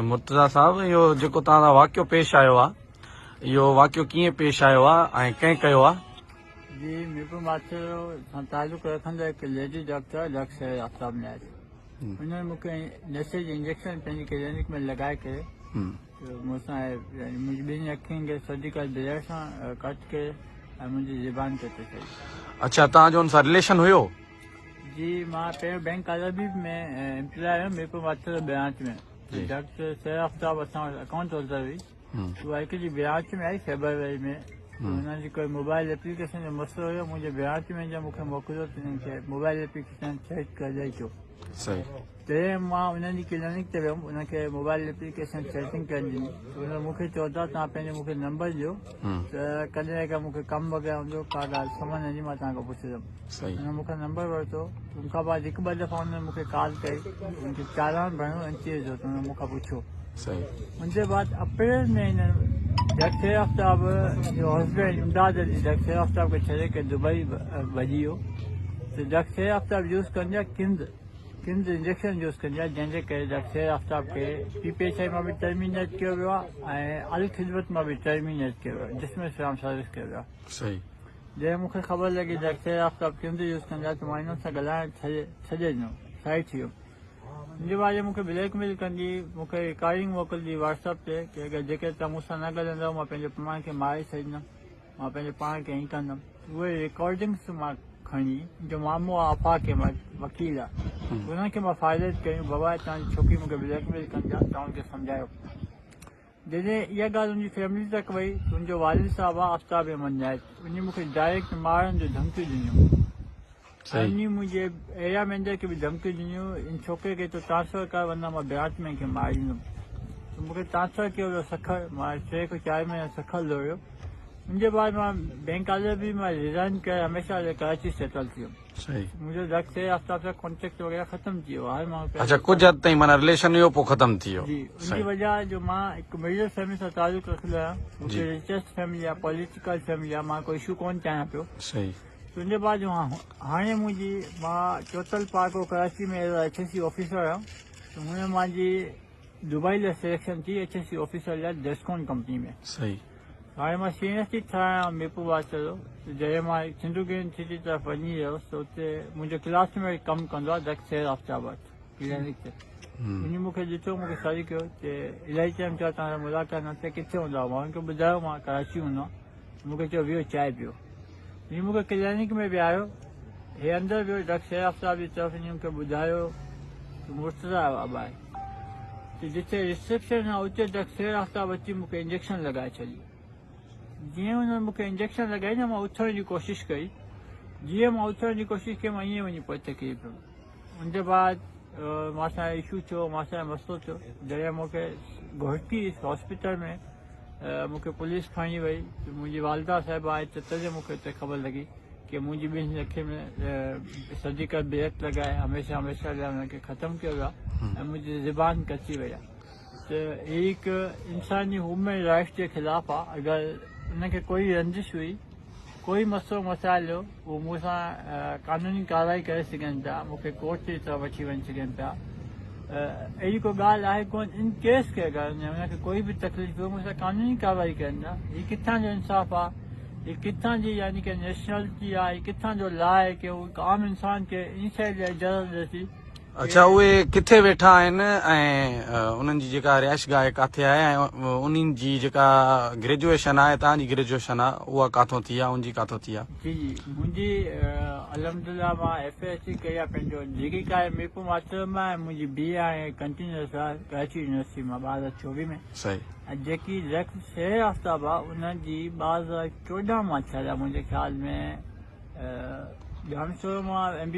مرتضيٰ صاحب اهو جيڪو توهان سان واقعو پيش آيو آ اهو واقعو ڪيئن پيش آيو آ ۽ ڪنهن ڪيو آ؟ جي ميرپور ماٿيلو سان تعلق رکندڙ هڪ ليڊي ڊاڪٽر ڊاڪٽر سهيل آفتاب نياز انهن مون کي نشي جي انجيڪشن پنهنجي ڪلينڪ ۾ لڳائي ڪري مون سان يعني منهنجي ٻن اکين کي سرجيڪل بليڊ سان ڪٽ ڪري ۽ منهنجي زبان ڪٽي ڇڏي. اڇا توهان جو ان سان رليشن هيو؟ جي مان پهريون بينڪ الحبيب ۾ امپلاء هيم ميرپور ماٿيلو برانچ ۾ ڊاڪٽر سهيل آفتاب اسان وٽ اڪائونٽ هولڊر هئي اها هڪ جي برانچ ۾ آئي فيبروري ۾ هنن جي ڪوئي موبائل ايپليڪيشن جو مسئلو هيو منهنجي برانچ ۾ جا مونکي موڪليو ته هنن کي موبائل ايپليڪيشن سيٽ ڪري ڏئي اچو تڏهن مان انهن جي ڪلينڪ تي ويم انهن کي موبائل ايپليڪيشن سيٽنگ ڪري ڏني ته انهن مونکي چيو ته توهان پنهنجو مونکي نمبر ڏيو ته ڪڏهن اگر مونکي ڪم وغيره هوندو ڪا ڳالهه سمجهه نه ايندي مان توهان کان پڇندم انهن مونکان نمبر ورتو ان کان بعد هڪ ٻه دفعا انهن مونکي ڪال ڪئي ان کي چالان ڀرڻو اين سي ايس جو ته انهن مونکان پڇيو ان جي بعد اپريل ۾ هنن ڊاڪٽر آفتاب جو هسبينڊ امداد علي ڊاڪٽر آفتاب کي ڇڏي ڪري دبئي ڀڄي ويو ته ڊاڪٽر آفتاب يوز ڪندي آهي ڪنز ڪنز انجيڪشن يوز ڪندي آهي جنهن جي ڪري ڊاڪٽر آفتاب کي پي پي ايڇ I مان به ٽرمينيٽ ڪيو ويو آهي ۽ الخدمت مان به ٽرمينيٽ ڪيو ويو آهي ڊسمس فرام سروس ڪيو ويو آهي. جڏهن مون کي خبر لڳي ته اڪثر آفتاب ڪنز يوز ڪندا ته مان انهن سان ڳالهائڻ ڇڏي ڏنو سائيڊ ٿي ويم. ان جي بعد مون کي بليڪ ميل ڪندي مون کي رڪارڊنگ موڪلندي واٽس اپ تي ڪي اگر جيڪڏهن توهان مون سان نه ڳالهائيندؤ مان پنهنجي پاڻ کي ماري ڇڏيندم مان پنهنجي پاڻ کي ائين ڪندم اهي رڪارڊنگس مان کڻي منهنجو مامو آ آفاق احمد وڪيل آ انهن کي مان فارورڊ ڪيون بابا توهان جي ڇوڪري مون کي بليڪ ميل ڪندي آ توهان ان کي سمجهايو جڏهن اها ڳالهه ان جي فيملي تڪ وئي ته ان جو والد صاحب آ آفتاب احمد نائچ انهي مون کي ڊائريڪٽ مارڻ جو ڌمڪيون ڏنيون ۽ انهي منهنجي ايريا مئنيجر کي به ڌمڪيون ڏنيون ان ڇوڪري کي تو ٽرانسفر ڪر ورنه مان برانچ مين کي ماري ڏيندم ته مون کي ٽرانسفر ڪيو ويو سکر مان ٽي کان چار مهينا سکر لوڙيو ان جي بعد مان بينڪ آلربي مان ريزائن ڪري هميشه لاء ڪراچي سيٽل ٿي ويم. صحيح. منهنجو ڊاڪٽر سيد آفتاب سان ڪانٽيڪٽ وغيره ختم ٿي ويو هاڻي مان اڇا ڪجهه حد تائين معنيٰ رليشن هيو پوء ختم ٿي ويو. جي ان جي وجه جو مان هڪ مڊل فيملي سان تعلق رکندو آهيان مون کي رچيسٽ فيملي آهي پوليٽيڪل فيملي آهي مان ڪو اشو ڪون چاهيان پيو. صحيح. ان جي بعد هاڻي منهنجي مان چوتل PARCO Karachi ۾ as H S C officer آهيان ته هن منهنجي دبئي لاء سليڪشن ٿي ايڇ ايس سي آفيسر لاء ڊيسڪون ڪمپني ۾. صحيح. هاڻي مان سي اين ايس ٽي ٺاهيان ميرپور بادشاهه جو ته جڏهن مان سنڌو گرين سٽي طرف وڃي رهيو هوس ته اتي منهنجو ڪلاس ميٽ ڪم ڪندو آهي ڊاڪٽر سهيل آفتاب وٽ ڪلينڪ تي انهي مون کي ڏٺو مون کي سڏ ڪيو چي الائي ٽائيم ٿيو آهي توهان سان ملاقات نه ٿي ڪٿي هوندا آهيو مان ان کي ٻڌايو مان ڪراچي هوندو آهيان مون کي چيو ويهو چانهه پيو انهي مون کي ڪلينڪ ۾ ويهاريو هي اندر ويو ڊاڪٽر سهيل آفتاب جي طرف انهي مون کي ٻڌايو ته مرتضيٰ آيو آهي ته جتي رسيپشن آ اتي ڊاڪٽر آفتاب اچي مون کي انجيڪشن لڳائي ڇڏي. جيئن انهن مون کي انجيڪشن لڳائي نه مان اٿڻ جي ڪوشش ڪئي جيئن مان اٿڻ جي ڪوشش ڪئي مان ائين وڃي پوئتي ڪري پيم. ان جي بعد مان سان اشو ٿيو مان سان مسئلو ٿيو جڏهن مون کي گهوٽڪي هاسپيٽل ۾ مون کي پوليس کڻي وئي ته منهنجي والده صاحبه آئي ته تڏهن مون کي اتي خبر لڳي ڪي منهنجي ٻنهي اکين ۾ سرجيڪل بريڪ لڳائي هميشه هميشه لاء انهن کي ختم ڪيو ويو آهي ۽ منهنجي زبان ڪچي وئي آهي ته هي هڪ انساني هيومن رائٽس جي خلاف آهي اگر انهن کي ڪوئي رنجش هئي ڪوئي مسئلو مسائل هو هو مون سان قانوني ڪارروائي ڪري سگهن پيا مون کي ڪورٽ جي طرف وٺي وڃي سگهن پيا اهڙي ڪو ڳالهه آهي ڪون ان ڪيس کي اگر انهن کي ڪوئي به تڪليف هو مون سان قانوني ڪارروائي ڪرن پيا هي ڪٿان جو انصاف آهي هي ڪٿان جي يعني ڪه نيشنلٽي آهي هي ڪٿان جو لا آهي ڪه هو هڪ عام انسان کي ان شيء جي اجازت ڏئي ٿي. اڇا اهي ڪٿي ويٺا آهن ۽ انهن جي جيڪا رهائش گاهه آهي ڪاٿي آهي ۽ انهن جي جيڪا گريجوئيشن آهي توهان جي گريجوئيشن آهي اها ڪاٿو ٿي آهي ان جي ڪاٿو ٿي آهي. جي جي منهنجي الحمدلله مان ايف ايس سي ڪئي آهي پنهنجو ڊگري ڪاليج ميرپور ماٿيلو مان ۽ منهنجي بي اي هاڻي ڪنٽينيوس آهي ڪراچي يونيورسٽي مان 2024 ۾. صحيح. ۽ جيڪي رقم سير آفتاب آ ان جي 2014 مان ٿيل آ منهنجي خيال ۾ ڄامشورو مان ايم بي.